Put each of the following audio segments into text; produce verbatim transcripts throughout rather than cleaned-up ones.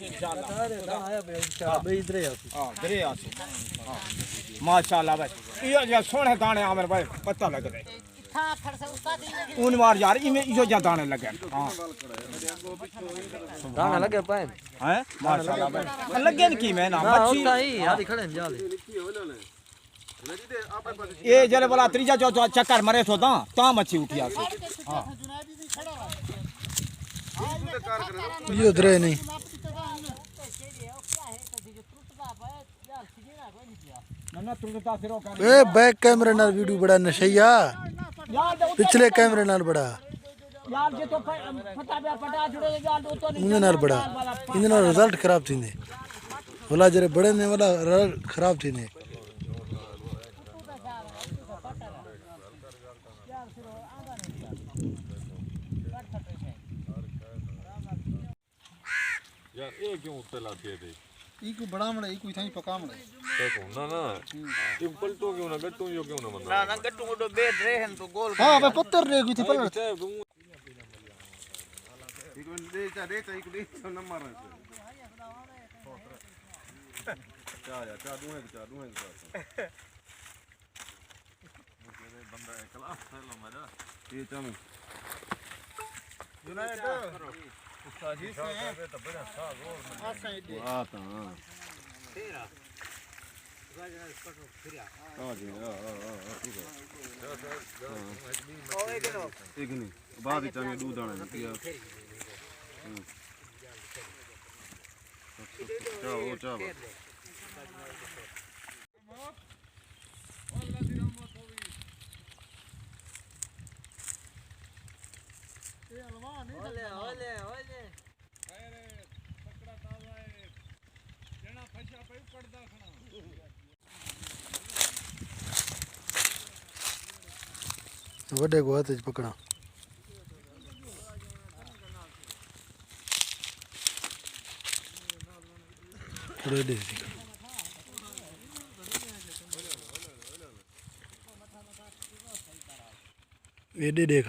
انشاءاللہ۔ ہاں، درے آسو۔ ہاں۔ ماشاءاللہ بھائی، یہ جو سونے دانے عامر بھائی، پتہ لگ رہے۔ اون مار یار، ایویں ایہو جا دانے لگے۔ ہاں۔ دانے لگے پائے۔ ہیں؟ ماشاءاللہ بھائی۔ لگے ن کی میں نا، نہ، مچھی۔ اتھا ہی، آدھی کھڑے ہیں، جا دے۔ اے جلے والا تریجا چوتھا چکر مرے سو تاں، تاں مچھی اٹھی آسی۔ ہاں۔ یہ درے نہیں۔ نہ، نہ، ترٹدا پھر او کر۔ اے بیک کیمرے نال ویڈیو بڑا نشیا۔ پچھلے کیمرے نال بڑا۔ یار، جے تو پ-، پٹا پیا، پٹا چھوڑو، یار، دو تو نہیں انہاں نال بڑا۔ انہاں نال رزلٹ خراب تھیندے۔ ولا جڑے بڑے نے، ولا رزلٹ خراب تھیندے۔ یار، اے کیوں اتے لاتے تے؟ ای کو بڑا مڑے، ای کو اتھاں ہی پکا مڑے۔ تے کو نہ، نہ۔ ای پلٹو کیوں نہ، گٹو جو کیوں نہ بندہ؟ نہ، نہ، گٹو گٹو بیٹھ رہے ہیں تو گول ہاں، کر۔ پتر رہے کوئی تھے پلٹ۔ تے کو ایک منٹ، ݙے چا، ݙے چا، ایک ݙے چا، نہ مارا۔ چا یا، چا، ݙوہیں چا، ݙوہیں چا۔ بندہ اکلا پھیلو میرا۔ یہ چاہوں۔ جنید، استاد جی سے۔ آ سائیں دے۔ آ تاں۔ تیرا۔ آ جی، آ، آ، آ، آ، ٹھیک ہے۔ ہاں۔ ایک نہیں۔ بعد وچ آویں ݙو داݨے۔ ہوں۔ اچھا، اچھا، چاہ، او چاہ بس۔ وݙے کوں ہتھ وچ پکڑاں۔ تھوڑے ݙے۔ ایݙے ݙیکھ۔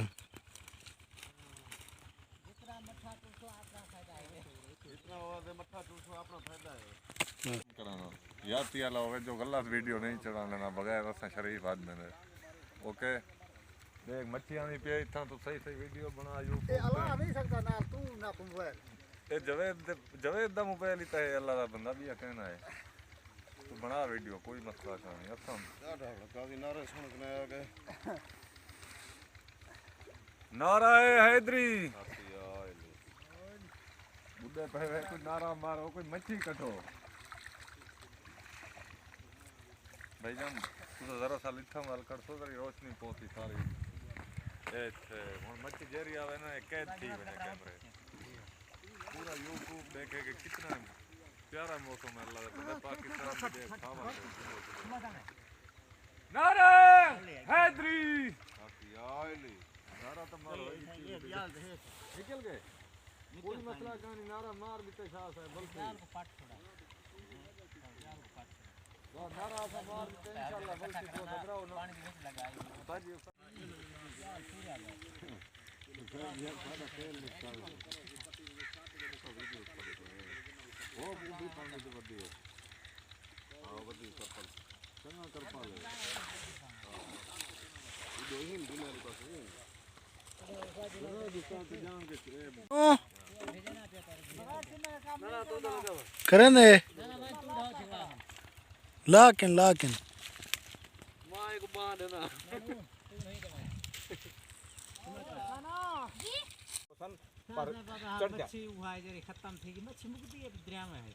جتنا مٹھا ٹوٹو اپنا فائدہ ہے۔ جتنا ہوا تے مٹھا ٹوٹو اپنا فائدہ ہے۔ کرانا۔ یار تی علاوہ جو غلط ویڈیو نہیں چڑھانا نا بغیر اساں شریف آدمی نے۔ اوکے۔ دیکھ مچھی آنی پئی اتھاں تو صحیح صحیح ویڈیو بنا یوٹیوب اے اللہ تے۔ نہیں سکدا نال تو نہ موبائل۔ اے جاوید دے، جاوید دا موبائل ہی تے اللہ دا بندہ بھی کہنا ہے۔ تو بنا ویڈیو کوئی مسئلہ کائنی اساں۔ کیا ڈھاوڑا قاضی نعرے سن کے آ گئے۔ نعرہ حیدری۔ ٻڈھے پئے وے، کوئی نعرہ مارو، کوئی مچھی کڈھو۔ بھائی جان، تساں ذرا سا لٹھا مال کر سو، ذرا روشنی پوسی ساری۔ اے تھے، ہن مچھی جیری آوے نا، اے قید تھی ونڄے کیمرے۔ پورا یوٹیوب ݙیکھے کہ کتنا پیارا موسم ہے، اللہ دا بندہ پاکستان دے ݙے کھاوݨ۔ نعرہ حیدری۔ نعرہ تو مارو، نکل گئے۔ کوئی مسئلہ کائنی، نعرہ مار ݙتے شاہ صاحب، بلکہ۔ واہ، نعرہ اساں مار ݙتے، انشاءاللہ، بلکہ کو گھبراؤ نہ۔ کریں دے۔ لاکن، لاکن۔ پر چڑھ جا۔ مچھی اُہا ہے جیڑھی ختم تھی ڳئی، مچھی مُکدی ہے دریا میں ہے۔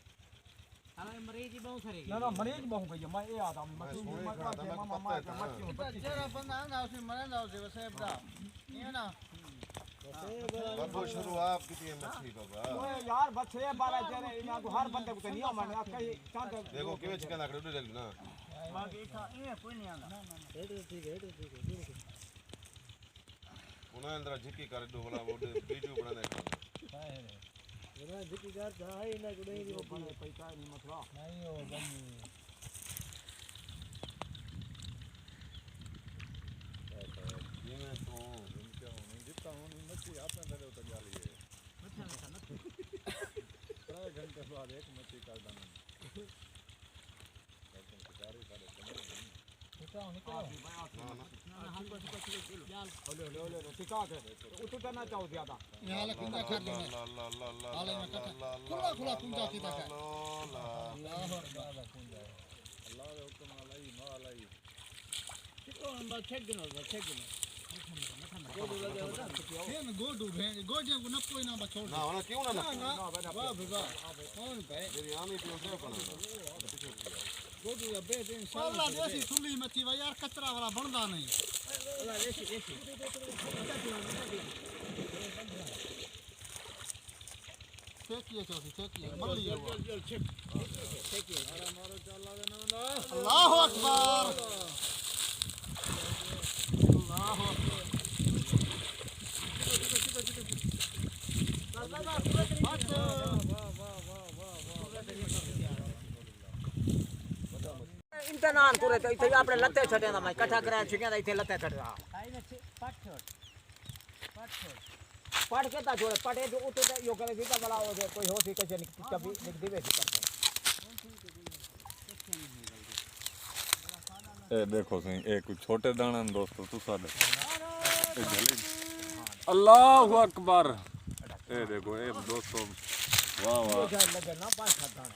ہاں، مریض ہی ٻہوں سارے نہ، نہ، مریض ٻہوں ڳئی ہے، میں اے آدم، میں سوئی کھڑا تھا، میں ماما، ماما، مچھی ہوں، پچیس۔ جیڑھا بندہ آندا اُس مریندا اُس وسیب دا۔ اے نا۔ بابو شروع آپ کیتی ہے مچھی بابا۔ اوئے یار، بس اے بارہ جیڑھے انہاں کوں ہر بندے کوں تے نہیں آوݨ، آکھیا ہی چاہندے۔ دیکھو کیویں چکن آکڑے ݙو ݙیکھ نا۔ باقی اتھاں اے کوئی نہیں آندا۔ ہیڈر ٹھیک ہے، ہیڈر ٹھیک ہے، ہیڈر ٹھیک ہے۔ انہاں اندرا جھکی کر ݙو ولا، او ݙے ویڈیو بݨاندے کھڑے۔ ظاہر ہے۔ انہاں جھکی کر تے آئی نہ کوئی نہیں، ویڈیو بݨے پئی کائے نہیں مسئلہ۔ نہیں، او بݨی۔ جیویں توں جتھاں ہونی، مچھی اپݨے تلے اُتر ڳالی ہے۔ مچھاں وچ نہ تھے۔ ترے گھنٹے بعد۔ دیکھ مچھی کر ڈانا۔ لیکن شکاری سارے سمجھ نہیں۔ ٹھیک ہے، نکل۔ نہ، نہ۔ ہولے، ہولے، ہولے، ہولے، ٹکا کے۔ اتو تے نہ چاؤ زیادہ۔ یہ حالے کنجا کھا دینا۔ حالے میں کٹھا۔ کھلا کھلا کنجا کیتا کھا۔ اللہ اکبر۔ اللہ دے حکم نال آئی، مال آئی۔ کتوں بس چھک گنو، بس چھک گنو۔ گوڈو لگے ہوتا۔ یہ میں گوڈو بھین، گوڈیاں کو نہ کوئی نہ بچوڑ۔ نہ، نہ، کیوں نہ نہ، نہ؟ نہ، واہ بھائی واہ۔ کون پہ؟ جی، آمی پیو سے بنا۔ گوڈو دا بہترین سال اللہ دے اسی تھلی مچی وا یار، کچرا والا بندا نہیں۔ اللہ دے اسی، دے اسی۔ چھیکیے چوسی، چھیکیے، ملی ہے وہ۔ چل، چل، چل، چھیک۔ چھیکیے۔ اللہ اکبر۔ اللہ اکبر۔ امتحان پورے تے اتھے اپنے لتے چھٹے دا، میں اکٹھا کرا چھکیاں دا اتھے لتے چھٹے دا۔ پڑھ کے تا چھوڑے، پڑھے جو اتے تے یو کرے سی تا بلا ہو جائے، کوئی ہو سی کسے نک-، کبھی نک دیوے سی کرتے۔ اے دیکھو سائیں، اے کوئی چھوٹے دانا نے دوستو، تساں ݙے۔ اے جھلی۔ اللہ اکبر۔ اے دیکھو، اے دوستو، واہ واہ۔ لگے نہ پانچ سات دانے۔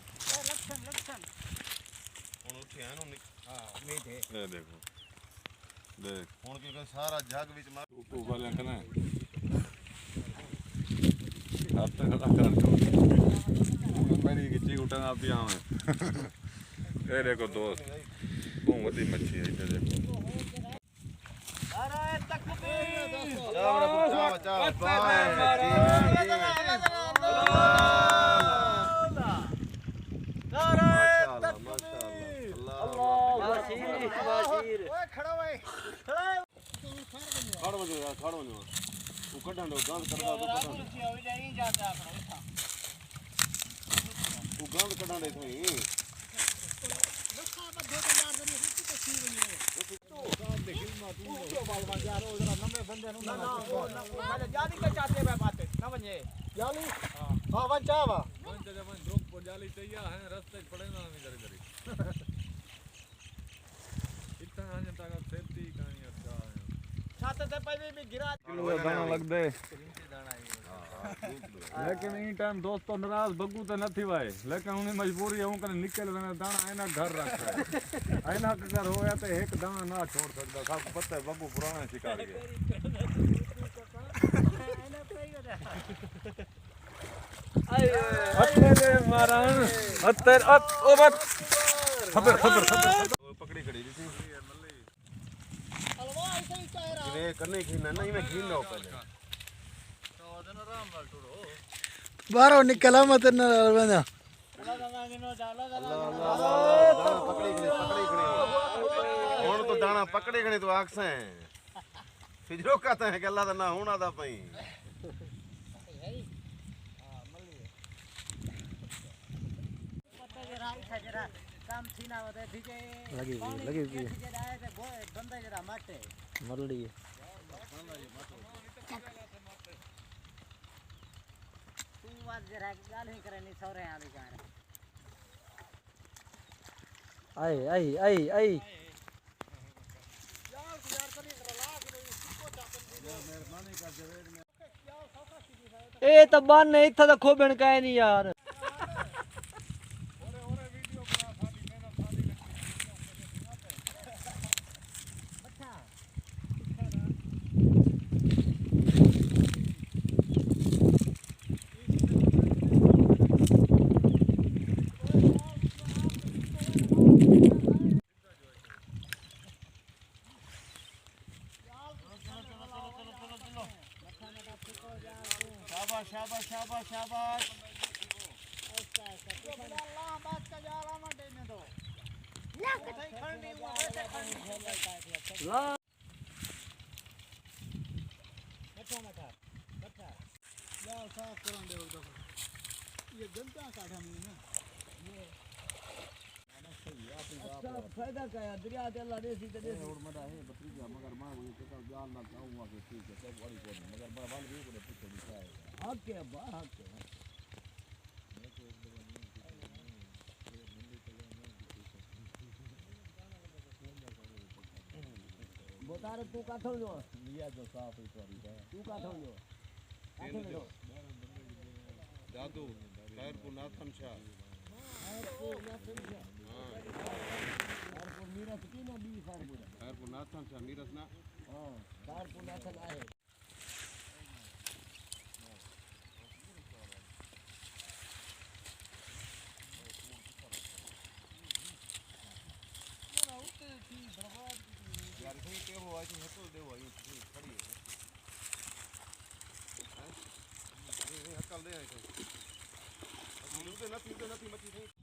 ہݨ اٹھے ہیں نو نک-، ہاں، امید ہے۔ اے دیکھو۔ ݙیکھ۔ ہݨ کیونکہ سارا جھڳ وچ مار۔ اوپر والے کنے۔ ہتھ تے کھڑا کر۔ میݙی گچی اٹھا نہ پیا ہوئے۔ اے ݙیکھو دوست۔ بہوں وݙی مچھی ہے، اے ݙیکھو۔ نعرہ تکبیر۔ چاوڑا پچاوا، چاوڑا۔ نعرہ تکبیر۔ ماشاءاللہ، ماشاءاللہ۔ اللہ اکبر۔ شیر، شیر۔ اوئے کھڑا ہوئے۔ کھڑا ہے۔ کھڑ ونڄو یار، کھڑ ونڄو۔ او کݙاں ݙے، گند کݙدا، او کݙاں ݙے۔ او گند کݙاں ݙے سائیں۔ نہ، نہ، او نہ، او نہ، پہلے جالی تے چاتے پئے پاتے، نہ ونڄے۔ جالی؟ ہاں۔ ہاں، ونڄ چا وا۔ ونڄ تے ونڄ، رک پو، جالی چاہیے ہے، رستے پڑے نہ ہمیں ذرے ذرے۔ اتنا آنے تک سیفٹی کہانی اچھا ہے۔ چھت تے پئی وی، وی گرا۔ کلو دا دانا لڳدے۔ لیکن ایں ٹائم دوستو ناراض بگو تے نہ تھی وائے، لیکن انہیں مجبوری ہے، اوں کنے نکل ویندے دانا اینا گھر رکھ ہے۔ اینا اگر ہویا تے ہک دانا نہ چھوڑ سکدا، سب کو پتہ ہے بگو پرانا شکاری ہے۔ ہتھے دے مارن، ہتھے، ہت-، او بت۔ صبر، صبر، صبر، صبر۔ پکڑی کھڑی ݙٹھی۔ جیویں کنے گھن ہے نا، ایویں گھن لو پہلے۔ باہروں نکل آ، میں تیرے نال ونڄاں۔ اللہ، اللہ، اللہ، دانا پکڑی کھڑی، پکڑی کھڑی۔ ہݨ تو دانا پکڑی کھڑی تو آکھسیں۔ فجرو کہتا ہے کہ اللہ دا نہ ہونا دا پئی۔ لگی پئی، لگی پئی۔ مر لی ہے۔ آئی، آئی، آئی، آئی۔ اے تاں بن ہے، اتھاں تاں کھوبݨ کائے نی یار۔ شاباش، شاباش، شاباش، شاباش۔ یار صاف کرن ݙے، او دفعہ۔ یہ گندہ کاٹھا نہیں نا۔ یہ اچھا، فائدہ کیا ہے؟ دریا تے اللہ ݙیسی تے ݙیسی۔ ہݨ مدا ہے بھتیجا، مگر ماں کو یہ کہتا جان نہ کھاؤں گا کہ ٹھیک ہے، سب بڑی کون ہے، مگر میں ول بھی کو پوچھو نہیں کیا ہے۔ حق ہے ابا، حق ہے۔ میں تو ایک دفعہ نہیں طارق، توں کتھوں جو؟ لیا جو صاف ہی تہاݙی ڳالھ۔ توں کتھوں جو؟ کتھوں جو؟ دادو، خیر پور ناتھن شاہ۔ خیر پور ناتھن شاہ۔ ہاں۔ خیر پور میرس کی نہ ٻی خیر پور؟ خیر پور ناتھن شاہ میرس نہ۔ ہاں، خیر پور ناتھن آہے۔ یار، اتھوں تے ہو آئی، اتھوں کھڑی ہے۔ ہیں؟ نہیں، نہیں، عقل دے آئے تھے۔ اچھا، لوگ دے نہ تھی، نہ تھی مچی تھی۔